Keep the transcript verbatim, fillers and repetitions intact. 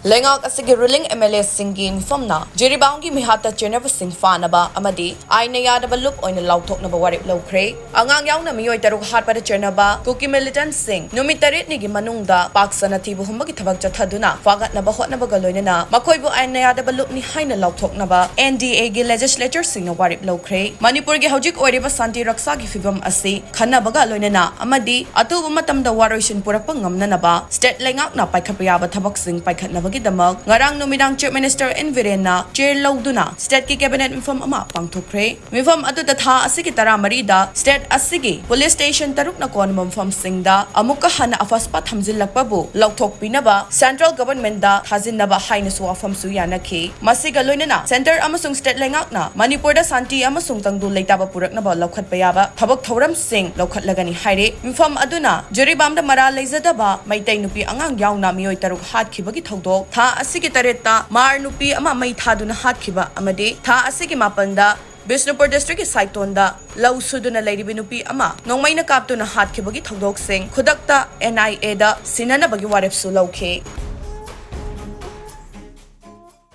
ꯂꯩꯉꯥꯛ ꯑꯁꯤꯒꯤ ruling MLAꯁꯤꯡꯒꯤ ꯃꯤꯐꯝꯅ ꯖꯤꯔꯤꯕꯥꯝꯒꯤ ꯃꯤꯍꯥꯠꯇ ꯆꯦꯟꯅꯕꯁꯤꯡ ꯐꯥꯅꯕ ꯑꯃꯗꯤ ꯑꯥꯏꯟꯅ ꯌꯥꯗꯕ ꯂꯨꯞ ꯑꯣꯏꯅ ꯂꯥꯎꯊꯣꯛꯅꯕ ꯋꯥꯔꯦꯞ ꯂꯧꯈ꯭ꯔꯦ꯫ ꯑꯉꯥꯡ ꯌꯥꯎꯅ ꯃꯤꯑꯣꯏ ꯇꯔꯨꯛ ꯍꯥꯠꯄꯗ ꯆꯦꯟꯅꯕ ꯀꯨꯀꯤ militantꯁꯤꯡ ꯅꯨꯃꯤꯠ ꯇꯔꯦꯠꯅꯤꯒꯤ ꯃꯅꯨꯡꯗ ꯄꯥꯛ ꯁꯟꯅ ꯊꯤꯕ ꯍꯨꯝꯕꯒꯤ ꯊꯕꯛ ꯆꯠꯊꯗꯨꯅ ꯐꯥꯒꯠꯅꯕ ꯍꯣꯠꯅꯕꯒ ꯂꯣꯏꯅꯅ ꯃꯈꯣꯏꯕꯨ ꯑꯥꯏꯟꯅ ꯌꯥꯗꯕ ꯂꯨꯞꯅꯤ ꯍꯥꯏꯅ ꯂꯥꯎꯊꯣꯛꯅꯕ NDAꯒꯤ legislatureꯁꯤꯡꯅ ꯋꯥꯔꯦꯞ ꯂꯧꯈ꯭ꯔꯦ꯫ ꯃꯅꯤꯄꯨꯔꯒꯤ ꯍꯧꯖꯤꯛ ꯑꯣꯏꯔꯤꯕ ꯁꯥꯟꯇꯤ ꯔꯛꯁꯥꯒꯤ ꯐꯤꯕꯝ ꯑꯁꯤ ꯈꯟꯅꯕꯒ ꯂꯣꯏꯅꯅ ꯑꯃꯗꯤ ꯑꯊꯨꯕ ꯃꯇꯝꯗ ꯋꯥꯔꯣꯏꯁꯤꯟ ꯄꯨꯔꯛꯄ ꯉꯝꯅꯅꯕ state ꯂꯩꯉꯥꯛꯅ ꯄꯥꯏꯈꯠꯄ ꯌꯥꯕ ꯊꯕꯛꯁꯤꯡ ꯄꯥꯏꯈꯠꯅꯕꯒꯤꯗꯃꯛ ꯉꯔꯥꯡ ꯅꯨꯃꯤꯗꯥꯡ Chief Minister N ꯕꯤꯔꯦꯟꯅ chair ꯂꯧꯗꯨꯅ stateꯀꯤ cabinet ꯃꯤꯐꯝ ꯑꯃ ꯄꯥꯡꯊꯣꯛꯈ꯭ꯔꯦ꯫ ꯃꯤꯐꯝ ꯑꯗꯨꯗ ꯊꯥ ꯑꯁꯤꯒꯤ ꯇꯔꯥꯃꯔꯤꯗ state ꯑꯁꯤꯒꯤ police station ꯇꯔꯨꯛꯅ ꯀꯣꯟꯕ ꯃꯐꯝꯁꯤꯡꯗ ꯑꯃꯨꯛꯀ ꯍꯟꯅ ꯑꯐꯁꯄꯥ ꯊꯝꯖꯤꯜꯂꯛꯄꯕꯨ ꯂꯧꯊꯣꯛꯄꯤꯅꯕ central governmentꯗ ꯊꯥꯖꯤꯟꯅꯕ ꯍꯥꯏꯅꯁꯨ ꯋꯥꯐꯝꯁꯨ ꯌꯥꯅꯈꯤ꯫ ꯃꯁꯤꯒ ꯂꯣꯏꯅꯅ centre ꯑꯃꯁꯨꯡ state ꯂꯩꯉꯥꯛꯅ ꯃꯅꯤꯄꯨꯔꯗ ꯁꯥꯟꯇꯤ ꯑꯃꯁꯨꯡ ꯇꯪꯗꯨ ꯂꯩꯇꯥꯕ ꯄꯨꯔꯛꯅꯕ ꯂꯧꯈꯠꯄ ꯌꯥꯕ ꯊꯕꯛ ꯊꯧꯔꯝꯁꯤꯡ ꯂꯧꯈꯠꯂꯒꯅꯤ ꯍꯥꯏꯔꯤ꯫ ꯃꯤꯐꯝ ꯑꯗꯨꯅ ꯖꯤꯔꯤꯕꯥꯝꯗ ꯃꯔꯥꯜ ꯂꯩꯖꯗꯕ ꯃꯩꯇꯩ ꯅꯨꯄꯤ ꯑꯉꯥꯡ ꯌꯥꯎꯅ ꯃꯤꯑꯣꯏ ꯇꯔꯨꯛ ꯍꯥꯠꯈꯤꯕꯒꯤ ꯊꯧꯗꯣꯛ, ꯊꯥ ꯑꯁꯤꯒꯤ ꯇꯔꯦꯠꯇ ꯃꯥꯔ ꯅꯨꯄꯤ ꯑꯃ ꯃꯩ ꯊꯥꯗꯨꯅ ꯍꯥꯠꯈꯤꯕ ꯑꯃꯗꯤ ꯊꯥ ꯑꯁꯤꯒꯤ ꯃꯥꯄꯟꯗ ꯕꯤꯁꯅꯨꯄꯨꯔ districtꯀꯤ ꯁꯥꯏꯇꯣꯟꯗ ꯂꯧ ꯁꯨꯗꯨꯅ ꯂꯩꯔꯤꯕ ꯅꯨꯄꯤ ꯑꯃ ꯅꯣꯡꯃꯩꯅ ꯀꯥꯞꯇꯨꯅ ꯍꯥꯠꯈꯤꯕꯒꯤ ꯊꯧꯗꯣꯛꯁꯤꯡ ꯈꯨꯗꯛꯇ NIAꯗ ꯁꯤꯟꯅꯅꯕꯒꯤ ꯋꯥꯔꯦꯞꯁꯨ ꯂꯧꯈꯤ꯫